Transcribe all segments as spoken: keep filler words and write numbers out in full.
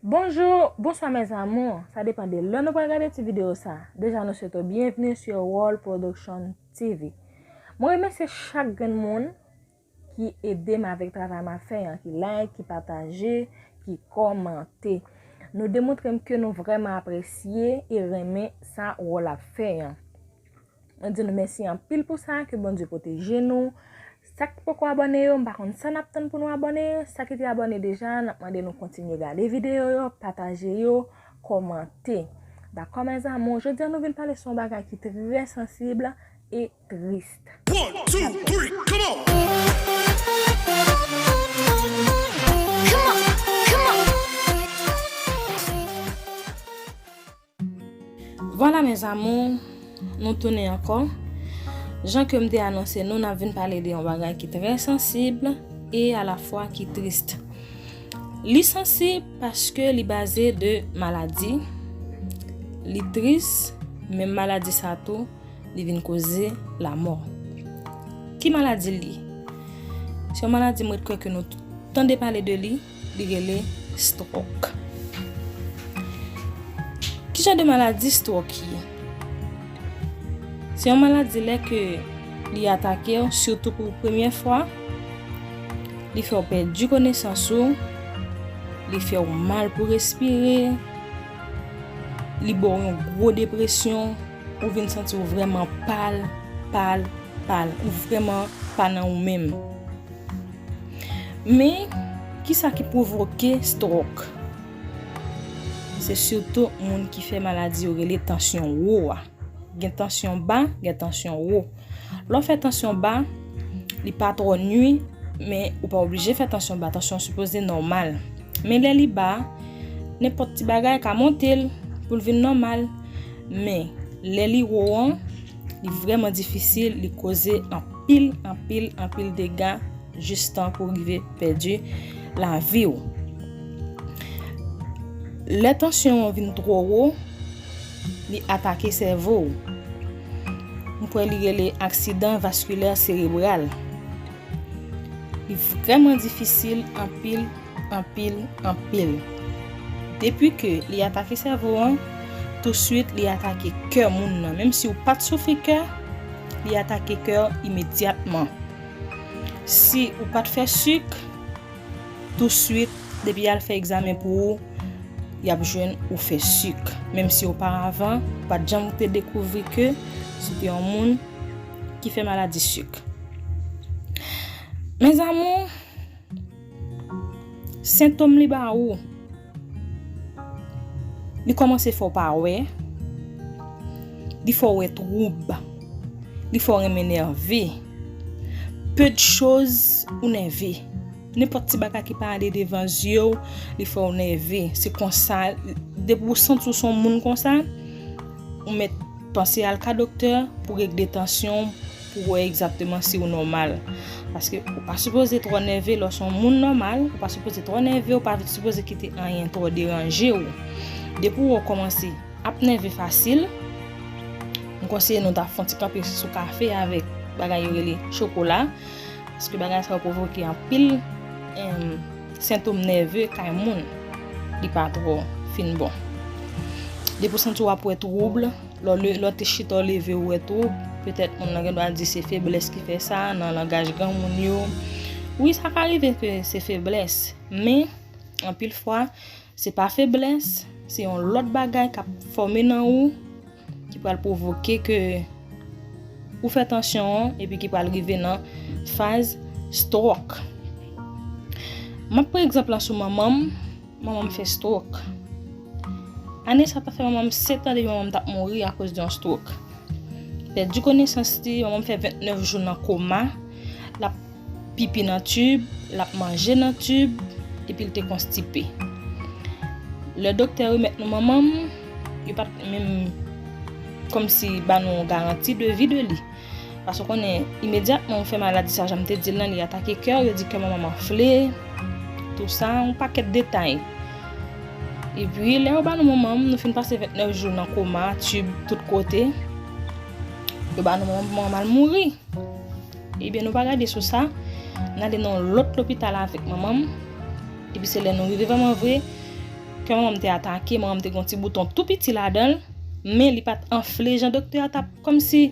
Bonjou, bonswa mes amours. Sa depann de lè nou pral gade ti videyo sa. Deja nou swete w byenvni sou World Production T V. Mwen remèsye chak grenn moun ki ede m avèk travay m ap fè an, ki like, ki pataje, ki kòmante. Nou demontre m ke nou vrèman apresye e renmen sa World ap fè an. Mwen di nou mèsi anpil pou sa, ke Bondye pwoteje nou. Sa ki poko abòne yo, m pa konn sa n ap tann pou nou abòne. Sa ki te abòne deja, n ap mande nou kontinye gade videyo yo, pataje yo, kòmante. Dakò mes amours, jodi a nou vin pale sou yon bagay ki trè sansib e tris. One, two, three, come on! Vwala mes amours, nou tounen ankò. Jan ke m te anonse nou, n ap vin pale de yon bagay ki trè sansib e alafwa ki tris. Li sansib paske li baze de maladi. Li tris, menm maladi sa tou, li vin koze lamò. Ki maladi li? Se yon maladi m ret kwè ke nou tout tande pale de li, li rele stroke. Ki jan de maladi stroke ye? Se yon maladi lè ke li atake w, sitou pou premyè fwa, li fè w pèdi konesans ou, li fè w mal pou respire, li ba w yon gwo depresyon, ou vin santi w vrèman pal, pal, pal, ou vrèman pa nan ou menm. Men, kisa ki pwovoke stroke? Se sitou moun ki fè maladi yo rele tansyon wo a. Gen tansyon ba, gen tansyon wo. Lè w fè tansyon ba, li pa twò nwi, men ou pa oblije fè tansyon ba. Tansyon sipoze nòmal. Men lè li ba, nenpòt ti bagay ka monte l pou l vin nòmal. Men, lè li wo an, li vrèman difisil, li koze anpil, anpil, anpil dega jistan pou rive pèdi lavi w. Lè tansyon an vin twò wo, li atake sèvo w. M kwè li rele aksidan vaskilè serebral. Li vrèman difisil anpil, anpil, anpil. Depi ke li atake sèvo an, touswit li atake kè moun nan. Menm si w pa t soufri kè, li atake kè imedyatman. Si ou pa t fè sik, touswit, depi y al fè egzamen pou ou, y ap jwenn ou fè sik. Menm si oparavan, ou pa t janm te dekouvri ke se te yon moun ki fè maladi sik. Mes amours, sentòm li ba ou, li kòmanse fè w pa wè, li fè w wè twoub, li fè w renmen nève. Peu de choses ou nève. Nenpòt ti bagay ki pa ale devan zye w, li fè w nève. Se konsa, depi w santi w se yon moun konsa, ou mèt panse al ka doktè pou regle tansyon w, pou wè egzakteman si w nòmal. Paske ou pa sipoze twò nève lè w se yon moun nòmal, ou pa sipoze twò nève, ou pa sipoze kite anyen twò deranje w. Depi w wè w kòmanse ap nève fasil, m konseye nou ta fè yon ti kanpe sou kafe avèk bagay yo rele chokola, paske bagay sa yo pwovoke anpil, em, sentòm nève kay moun, li pa twò fin bon. Depi w santi w ap wè twoub, lè w le-, lè w te chita w leve w wè twoub, petèt moun nan gen dwa di se feblès ki fè sa, nan langaj granmoun yo. Wi, sa ka rive ke se feblès, men anpil fwa, se pa feblès, se yon lòt bagay k ap fòme nan ou, ki pral pwovoke ke ou fè tansyon an, epi ki pral rive nan faz stroke. M ap pran egzanp lan sou manman m, manman m fè stroke. Ane sa ta fè manman m sèt an depi manman m t ap mouri akoz de yon stroke. Pèdi konesans li, manman m fè vennèf jou nan koma, l ap pipi nan tib, l ap manje nan tib, epi l te konstipe. Lè doktè remèt nou manman m, yo pa t menm kòmsi ba nou yon garanti de vi de li. Paske w konnen, imedyatman ou fè maladi sa, jan m te di l lan, li atake kè w, yo di kè manman m anfle, tou sa, yon pakèt detay. Epi, lè yo ba nou manman m, nou fin pase vennèf jou nan koma, tib tout kote, yo ba nou manman m, manman m al mouri. Ebyen, nou pa gade sou sa, n ale nan yon lòt lopital avèk manman m. Epi se lè nou rive vrèman vre, ke manman m te atake, manman m te gen yon ti bouton tou piti ladan l, men li pa t anfle jan doktè a t ap kòmsi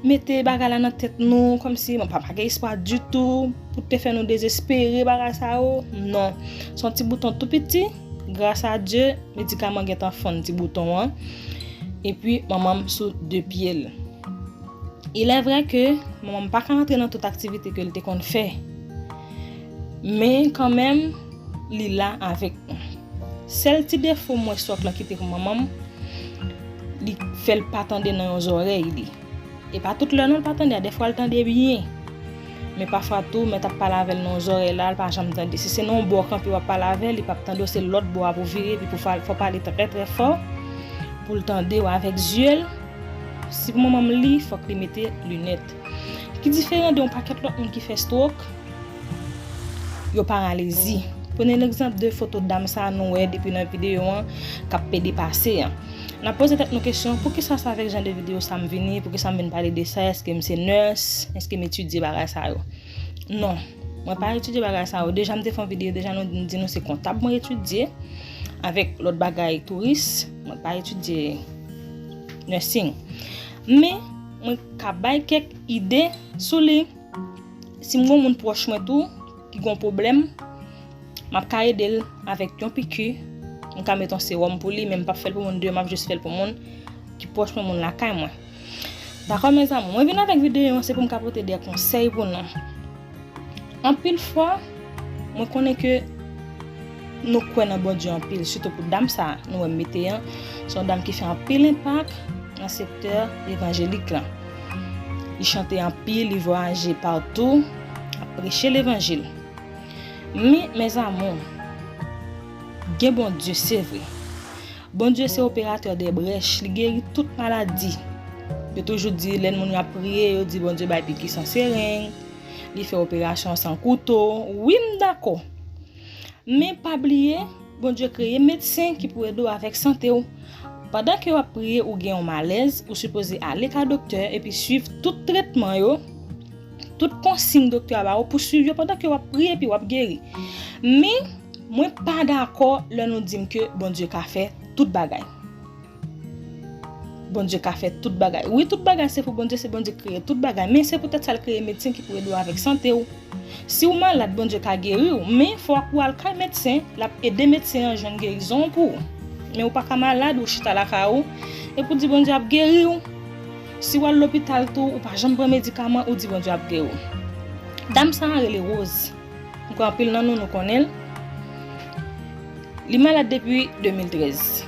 mete bagay la nan tèt nou, kòmsi mwen pa, pa gen espwa ditou, pou te fè nou dezespere bagay sa yo. Non. Se yon ti bouton tou piti, gras a Dye, medikaman gentan fann ti bouton an. Epi manman m sou de pye l. Il est vrai ke manman m pa ka antre nan tout aktivite ke l te konn fè. Men kanmenm, li la avèk nou. Sèl ti defo m wè Sòk lan kite pou manman m, li fè l pa tande nan yon zòrèy li. E pa tout lè non l pa tande, dèfwa l tande byen. Men pafwa tou, mèt ap pale avè l nan yon zòrèy la, l pa janm tande. Si se nan yon bò w kanpe w ap pale avè l, li p ap tande w, se lòt bò a pou vire, epi pou fò w pale trè trè fò, pou l tande w avèk zye l. Si pou manman m li, fòk li mete linèt. Ki diferan de yon pakèt lòt moun ki fè stroke, yo paralizi. Pran legzanp de foto dam sa a nou wè depi nan videyo an k ap pede pase an. N ap poze tèt nou kesyon, poukisa se avèk jan de videyo sa m vini? Poukisa m vin pale de sa? Èske m se nèse? Èske m etidye bagay sa yo? Non. Mwen pa etidye bagay sa yo. Deja m te fè yon videyo, deja nou, m di nou se kontab mwen etidye. Avèk lòt bagay touris, mwen pa etidye nursing. Men, mwen ka bay kèk ide sou li. Si m gen yon moun pwòch mwen tou ki gen yon pwoblèm, m ap ka ede l avèk yon piki. M ka met yon sewòm pou li, men m p ap fè l pou moun deyò, m ap jis fè l pou moun ki pwòch mwen, moun lakay mwen. Dakò, mezanmi, mwen vin avèk videyo an, se pou m ka pote de konsèy pou nou. Anpil fwa, mwen konnen ke nou kwè nan Bondye anpil, sitou pou dam sa a, nou wè m mete an, se yon dam ki fè anpil enpak nan sektè evanjelik lan. Li chante anpil, li vwayaje patou, ap preche levanjil. Men, mes amours, gen Bondye, se vre. Bondye se operatè de brèch, li geri tout maladi. Yo toujou di, lè moun yo ap priye, yo di Bondye bay piki san sereng, li fè operasyon san kouto. Wi, m dakò. Men pa bliye, Bondye kreye medsen ki pou ede w avèk sante w. Pandan ke w ap priye, ou gen yon malèz, ou sipoze ale ka doktè epi swiv tout tretman yo, tout konsiy doktè a ba ou pou swiv yo pandan ke w ap priye epi w ap geri. Men, mwen pa dakò lè nou di m ke Bondye ka fè tout bagay. Bondye ka fè tout bagay. Wi, tout bagay se pou Bondye, se Bondye ki kreye tout bagay. Men se poutèt sa l kreye medsen ki pou ede w avèk sante w. Si w malad, Bondye ka geri w, men fòk ou al kay medsen, l ap ede medsen an jwenn gerizon an pou ou. Men ou pa ka malad, ou chita lakay ou, epi w di Bondye ap geri w. Si w al lopital tou, ou pa janm pran medikaman, ou di Bondye ap geri w. Dam sa a rele Rose. M kwè anpil nan nou, nou konnen l. Li malad depi de mil trèz.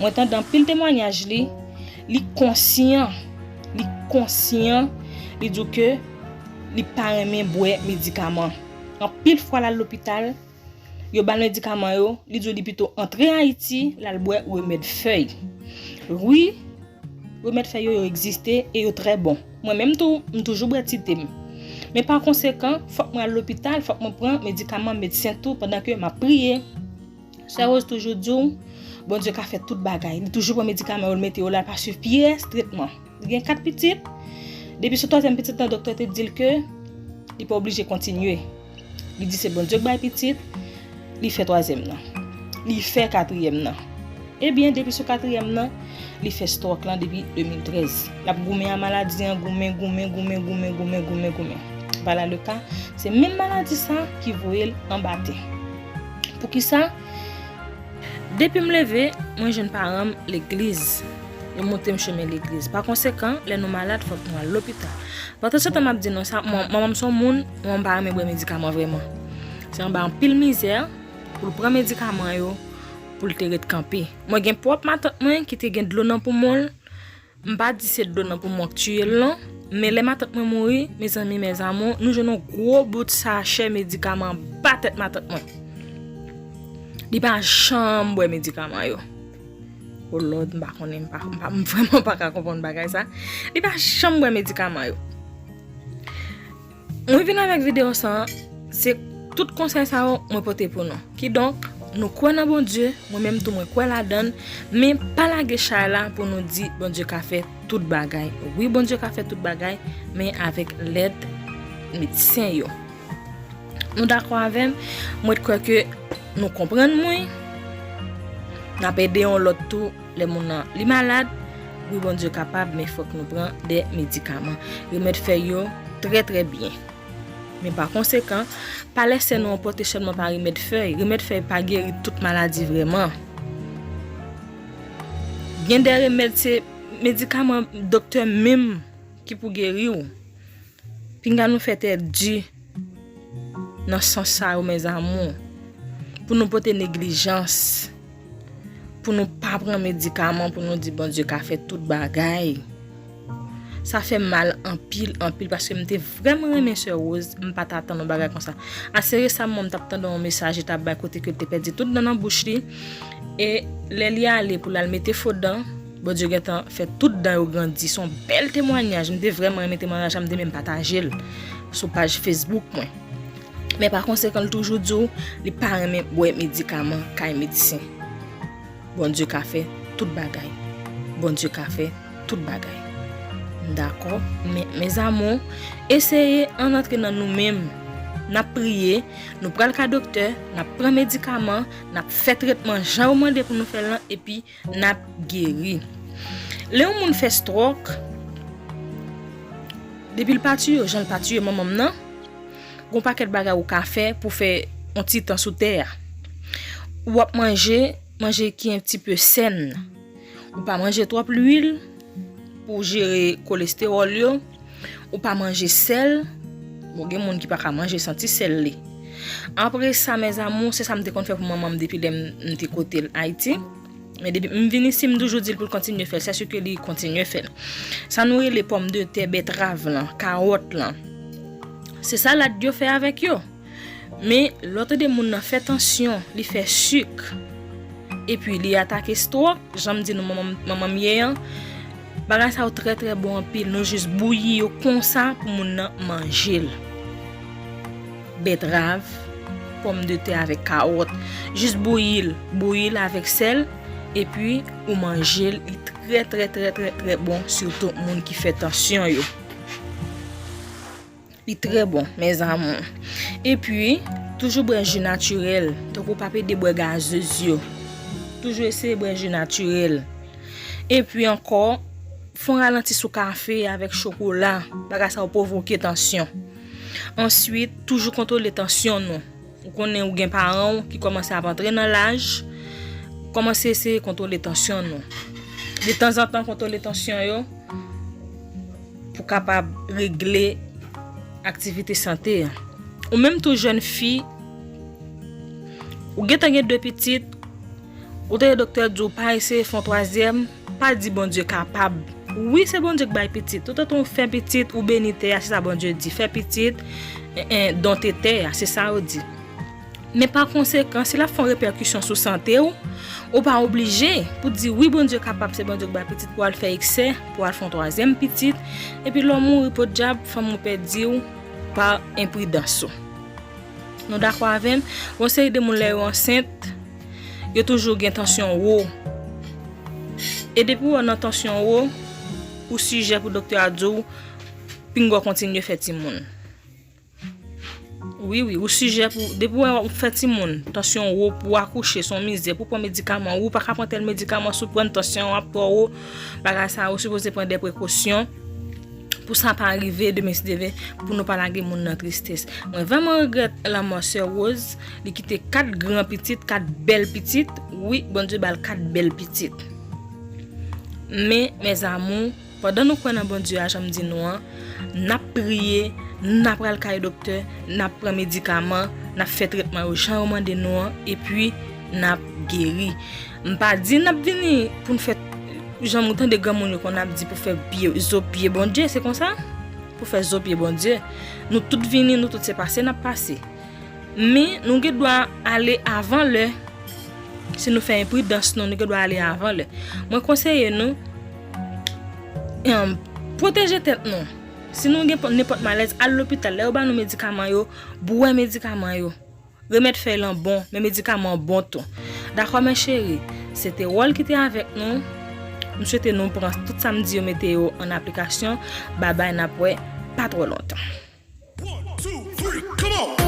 Mwen tande anpil temwanyaj li, li konsyan, li konsyan, li di w ke li pa renmen bwè medikaman. Anpil fwa l al lopital, yo ba l medikaman yo, li di w li pito antre Ayiti, l al bwè remèd fèy. Wi, remèd fèy yo, yo egziste e yo trè bon. Mwen menm tou, m toujou bwè ti te m. Men pa konsekan, fòk mwen al lopital, fòk mwen pran medikaman medsen tou pandan ke m ap priye. Sè Rose toujou di w, Bondye ka fè tout bagay. Li toujou pran medikaman yo, l mete yo la, l pa swiv pyès tretman. Li gen kat pitit. Depi sou twazyèm pitit lan, doktè te di l ke li pa oblije kontinye. Li di se Bondye k bay pitit, li fè twazyèm nan. Li fè katriyèm nan. Ebyen, depi sou katriyèm nan, li fè stroke lan depi de mil trèz. L ap goumen a maladi an, goumen, goumen, goumen, goumen, goumen, goumen, goumen. Voilà le cas. Se menm maladi sa ki voye l anba tè. Poukisa? Depi m leve, mwen jwenn paran m legliz. Yo montre m chemen legliz. Pa konsekan, lè nou malad, fòk nou al lopital. Pandan se tan m ap di nou sa, mwen, manman m se yon moun, mwen m pa renmen bwè medikaman vrèman. Se anba anpil mizè pou l pran medikaman yo, pou l te ret kanpe. Mwen gen pwòp matant mwen ki te gen dlo nan poumon l. M pa di se dlo nan poumon k tiye l non, men lè matant mwen mouri, mezanmi, mes amours, nou jwenn yon gwo bout sachè medikaman anba tèt matant mwen. Li pa janm bwè medikaman yo. Oh Lord, m pa konnen, m pa, m pa, m vrèman pa ka konprann bagay sa. Li pa janm bwè medikaman yo. Mwen vin avèk videyo sa, se tout konsèy sa yo mwen pote pou nou. Kidonk, nou kwè nan Bondye, mwen menm tou mwen kwè ladan l, men pa lage chay la pou nou di Bondye ka fè tout bagay. Wi, Bondye ka fè tout bagay, men avèk lèd medsen yo. Nou dakò avè m? Mwen kwè ke nou konprann mwen. N ap ede yon lòt tou lè moun nan li malad. Wi, Bondye kapab, men fòk nou pran de medikaman. Remèd fèy yo trè, trè byen. Men pa konsekan, pa lèse nou anpòte sèlman pa remèd fèy. Remèd fèy pa geri tout maladi vrèman. Gen de remèd se medikaman doktè menm ki pou geri w. Pinga nou fè tèt di nan sans sa yo, mes amours, pou nou pote neglijans, pou nou pa pran medikaman, pou nou di Bondye ka fè tout bagay. Sa fè m mal anpil, anpil, paske m te vrèman renmen sè Rose, m pa t atann yon bagay konsa. Ase resaman, m t ap tande yon mesaj, li t ap bay kote ke l te pèdi tout dan nan bouch li, e lè li ale pou l al mete fo dan, Bondye gentan fè tout dan yo grandi. Se yon bèl temwayaj. M te vrèman renmen temwayaj la, m te menm pataje l sou paj Facebook mwen. Men pa konsekan, l toujou di w li pa renmen bwè medikaman kay medsen. Bondye ka fè tout bagay. Bondye ka fè tout bagay. Dakò? Men, mes amours, eseye ann antre nan nou menm. N ap priye, nou pral ka doktè, n ap pran medikaman, n ap fè tretman jan yo mande pou nou fè l lan, epi n ap geri. Lè yon moun fè stròk, depi l pa tiye w jan l pa tiye manman m nan, gon pakèt bagay ou ka fè pou fè yon ti tan sou tè a. Ou ap manje, manje ki un petit peu sèn. Ou pa manje twòp lwil pou jere kolestewòl yo. Ou pa manje sèl. Bon, gen moun ki pa ka manje santi sèl li. Apre sa, mes amours, se sa m te konn fè pou manman m depi lè m, m te kote l Ayiti. Men depi m vin isi, m toujou di l pou l kontinye fè l. Se si ke li kontinye fè l. Sa nou rele pòmdetè, bètrav lan, kawòt lan. Se salad yo fè avèk yo. Men lòt de moun nan fè tansyon, li fè sik, epi li atake stròk, jan m di nou manman m, manman m ye an, bagay sa yo trè, trè bon anpil. Nou jis bouyi yo konsa pou moun nan manje l. Bètrav, pòmdetè avèk kawòt. Jis bouyi l, bouyi l avèk sèl, epi ou manje l. Li trè, trè, trè, trè, trè bon, sitou moun ki fè tansyon yo. Li trè bon, mes amours. Epi, toujou bwè ji natirèl, tankou pa pede bwè gazez yo. Toujou eseye bwè ji natirèl. Epi ankò, fè yon ralanti sou kafe avèk chokola, bagay sa yo pwovoke tansyon. Answit, toujou kontwole tansyon nou. Ou konnen ou gen paran w ki kòmanse ap antre nan laj, kòmanse eseye kontwole tansyon nou. Detanzantan, kontwole tansyon yo pou kapab regle aktivite sante a. Ou menm tou jèn fi, ou gentan gen de pitit, ou tande doktè di w pa eseye fè yon twazyèm, pa di Bondye kapab. Wi, se Bondye k bay pitit. Toutotan w fè pitit, ou beni tè a, se sa Bondye di. Fè pitit, en, en, donte tè a, se sa yo di. Men pa konsekan, si l ap fè yon repèkisyon sou sante w, ou pa oblije pou di, wi, Bondye kapab, se Bondye k bay pitit, pou al fè eksè, pou al fè yon twazyèm pitit, epi lè w mouri, podyab, fanm ou pèdi w pa enpridans ou. Nou dakò avè m? Gon seri de moun, lè yo ansent, yo toujou gen tansyon wo. E depi w nan tansyon wo, ou sijè pou doktè a di w, pinga w kontinye fè timoun. Wi, wi, ou sijè pou, depi w fè timoun, tansyon wo, pou akouche, se yon mizè, pou pran medikaman, ou pa ka pran tèl medikaman, si w pran tansyon an ap twò wo, bagay sa yo, ou sipoze pran de prekosyon pou sa pa rive demen si Dye vle, pou nou pa lage moun nan tristès. Mwen vrèman regrèt lanmò sè Rose, li kite kat gran pitit, kat bèl pitit. Wi, Bondye ba l kat bèl pitit. Men, mes amours, pandan nou kwè nan Bondye a, jan m di nou an, n ap priye, n ap pral kay doktè, n ap pran medikaman, n ap fè tretman yo jan yo mande nou an, epi n ap geri. M pa di n ap vini pou n fè, jan ou tande granmoun yo konn ap di, pou fè pye, zo pye Bondye, se konsa? Pou fè zo pye Bondye. Nou tout vini, nou tout se pase n ap pase. Men nou gen dwa ale avan lè. Si nou fè enpridans nou, nou gen dwa ale avan lè. Mwen konseye nou, em, pwoteje tèt nou. Si nou gen nenpòt malèz, al lopital. Lè yo ba nou medikaman yo, bwè medikaman yo. Remèd fèy lan bon, men medikaman an bon tou. Dakò, mes chéris, se te Wòl ki te avèk nou. M swete nou pran tout sa m di yo, mete yo an aplikasyon. Babay, n ap wè pa twò lontan. One, two, three, come on!